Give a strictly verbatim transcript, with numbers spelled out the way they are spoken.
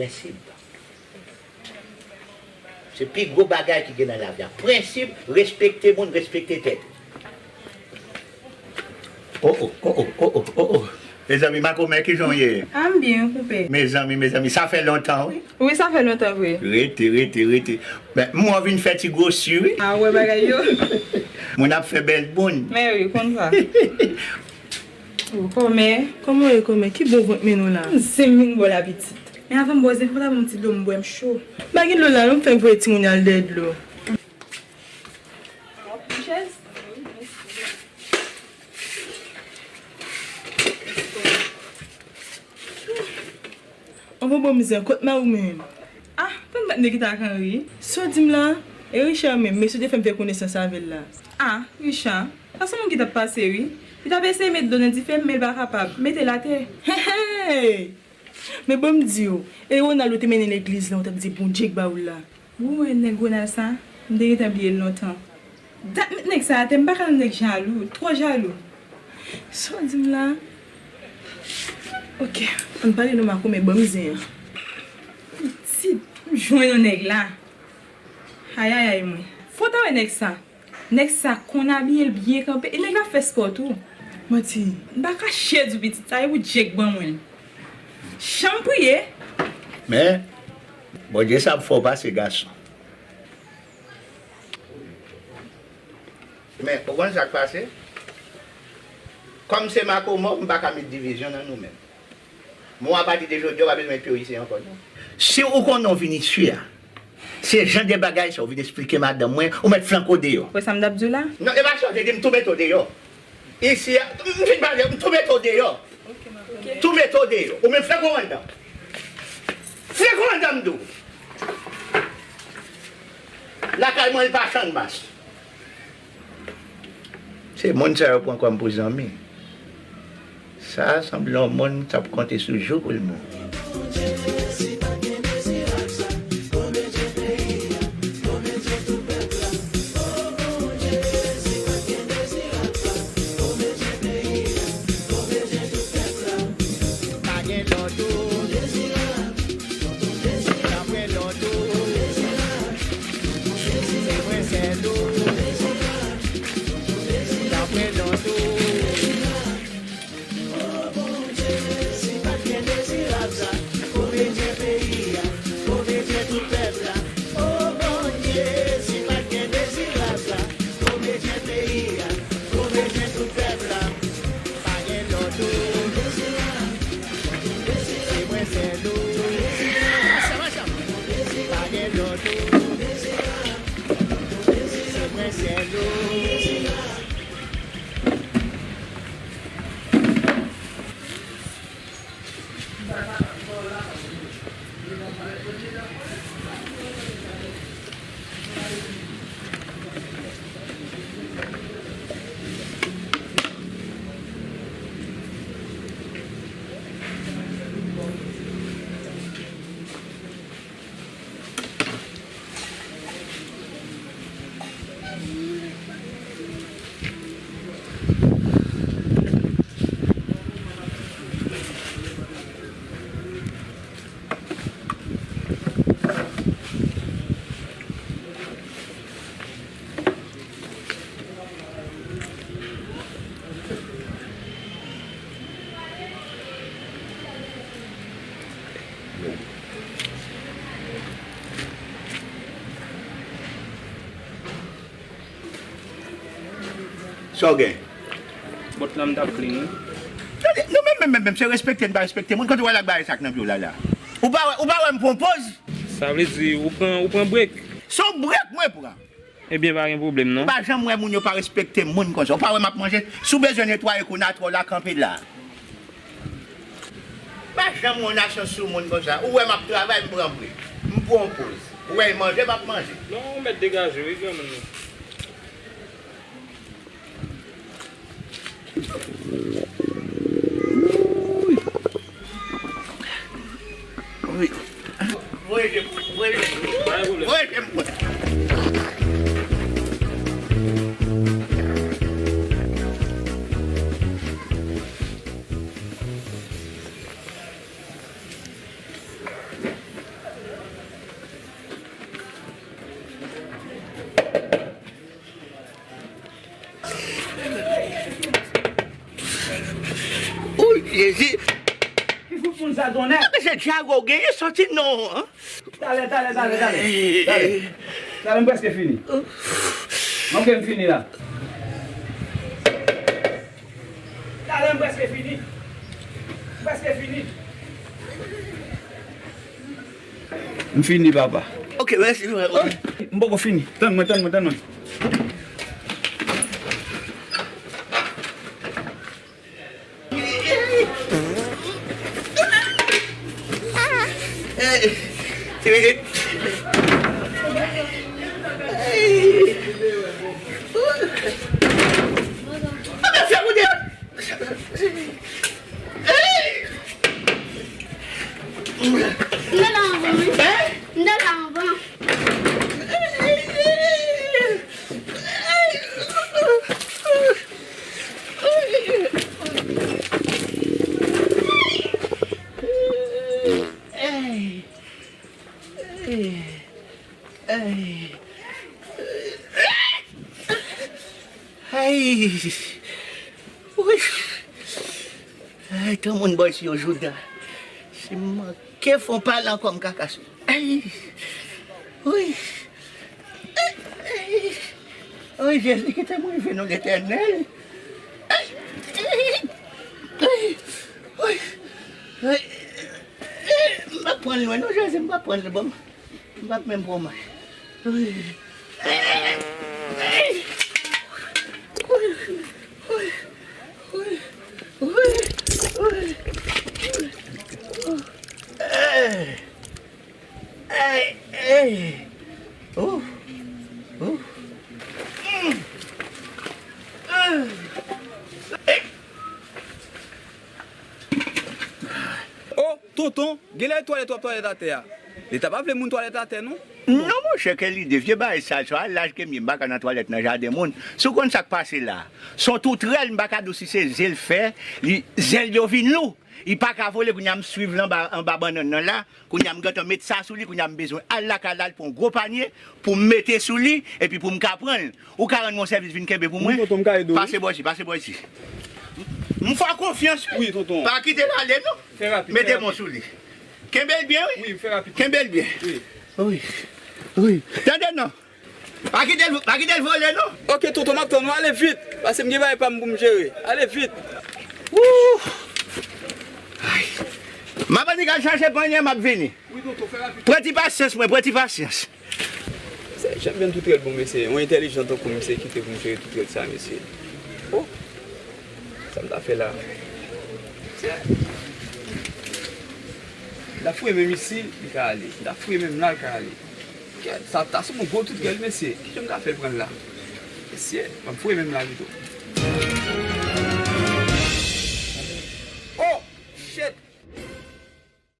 Prensip. Se pi gwo bagay ki gen nan lavi a. Prensip, respekte moun, respekte tèt. Oh, oh, oh, oh, oh, oh, oh, oh. Mezanmi, makomè, kijan w ye? Ah, m byen, koupe. Mezanmi, mezanmi, sa fè lontan, wi. Wi, sa fè lontan, vre. Rete, rete, rete. Men, m wè w vin fè ti gwosi, wi. Ah, wè bagay yo. Moun ap fè bèl moun. Men wi, konn sa. Oh, kòmè. Kòman w ye, kòmè? Ki bon vant mennen w la? M zen vin bò la, pitit. Men avan m bò zen, fò w ta ban m ti dlo m bwè, m cho. M pa gen dlo la, non, m fèk voye timoun yo al dèyè dlo. Chèz? Anvan bon mizè, kot mari w menm? Ah, tann bat nèg ki ta ak Anri. Sa w di m la? E Richard menm, mesye te fè m fè konesans avè l la. Ah, Richard, sa se moun ki t ap pase, wi. Li t ap eseye met dlo nan dife, men l pa kapab. Mete l atè. Hey, hey! Men bon m di w, e Ronald ou te mennen legliz lan, ou t ap di Bondye k ba w l la. Ou wè nèg Ronald sa, m te gentan bliye l lontan. Dat met nèg sa atè, m pa ka nan nèg jalou, twò jalou. Sa w di m la? Ok, ann pale non makomè, ban m zen an. Pitit, m jwenn yon nèg la. Ayayay mwen. Fò w ta wè nèg sa. Nèg sa konn abiye l byen kanpe. E nèg la fè spò tou. Manti. M pa kache di w pitit sa, e Bondye k ban mwen l. Janm priye. Men, Bondye sa ap fè w pase gason. Men, ou konn sa k pase? Kòm se makomò, m pa ka met divizyon nan nou menm. Mwen, apati de jodi a, w pa bezwen met pye w isi ankò, non. Si ou konnen w vin isi a, se jan de bagay sa ou vin esplike madanm mwen, ou mèt flanke w deyò. Wè sa m t ap di w la? Non, e pa sa w te di, m tou mete w deyò. Isi a, m fin pale, m tou mete w deyò. Tou mete w deyò. Ou menm flanke w anndan. Flanke w anndan, m di w. Lakay mwen, li pa Channmas. Se moun sa yo pran kòm pou zanmi. Sa a sanble yon moun k ap konte sou jou pou l mouri. Pa gen lòt ou. Dapre lòt ou. Se mwen sèl ou. Dapre lòt ou. O Bondye, si pa t gen Dezirab sa, komedyen peyi a, komedyen tout pèp la. O Bondye, si pa t gen Dezirab sa, komedyen peyi a, komedyen tout pèp la. Pa gen lòt ou. Se mwen sèl ou. Pa gen lòt ou. Se mwen sèl ou. Sa w gen? Bòt la m t ap plen wi. Tande, nou menm, menm, menm, menm, se respekte n pa respekte moun. Kote w al ak bagay sa k nan pye w la, la? Ou pa wè, ou pa wè m pran poz? Sa vle di, ou pran, ou pran brek? Se yon brek mwen pran. Ebyen, pa gen pwoblèm, non. M pa janm wè moun yo pa respekte moun konsa. Ou pa wè m ap manje? Si w bezwen netwaye kou natwè w la, kanpe la. M pa janm wè yon nasyon sou moun konsa. Ou wè m ap travay, m pran brek. M pran yon poz. Ou wè, manje, m ap manje. Non, ou mèt degaje, wi, granmoun nan. Wi. Voye je m, voye je m. Voye je m. Ki fout moun sa tonnè? Mesye, Djago genyen sòti non. Talè, talè, talè, talè. Talè. Talè, m prèske fini. Ok, m fini la. Talè, m prèske fini. M prèske fini. M fini, papa. Ok, mèsi, frè. M poko fini. Tann mwen, tann mwen, tann mwen. M te la anvan, wi. M te la anvan. Ay! Wi! Ay, tan moun bò isi yo jouda. Si m manke fon pale ankò, m ka kase. Ay! Wi! Ay! Ay! Ay, Jezi, kite m rive non, Letènèl. Ay! Ay! Ay! M p ap pran l lwen non, Jezi, m p ap pran l lwen. M p ap menm pran mal. O, tonton, genlè twalèt w ap twalèt atè a. Leta pa vle moun twalèt atè, non. Non, monchè, kèl ide. Vye bagay sal sa, a laj ke m ye, m pa ka nan twalèt nan jaden moun. Si w konn sa k pase la, s on toutrèl, m pa ka di w si se ze l fè, li, zèl yo vin lou. Li pa ka vole, kounye a m swiv l anba, anba bannann nan la, kounye a m gentan met sa sou li, kounye a m bezwen al lakay la, al pran yon gwo panye pou m mete sou li, epi pou m ka pran l. Ou ka rann mwen sèvis, vin kenbe pou mwen? Wi, tonton, m ka ede w, wi. Pase bò isi, pase bò isi. M fè w konfyans, wi. Wi, tonton. Pa kite l ale, non. Fè rapid, fè rapid. Mete men w sou li. Kenbe l byen, wi. Wi, fè rapid. Kenbe l byen. Wi. Wi. Wi. Tande, non. Pa kite l, pa kite l vole, non. Ok, tonton, m ap tann ou. Ale vit. Paske m gen bagay pa m pou m jere. Ale vit. Wouh! Ay. M ap annik al chache panye, m ap vini. Wi, tonton, fè rapid. Pran ti pasyans, mwen, pran ti pasyans. Se, Jean Bèn toutrèl bon, mesye. Yon entèlijan tankou m, se kite pou m jere toutrèl sa, mesye. Oh! Sa m ta fè la? M ta fouye menm isi, li ka ale. M ta fouye menm la, li ka ale. Kèt, sa ta sou mwen gwo toutrèl, mesye. Kijan m ka fè l pran l la? Mesye, m ap fouye menm la pito.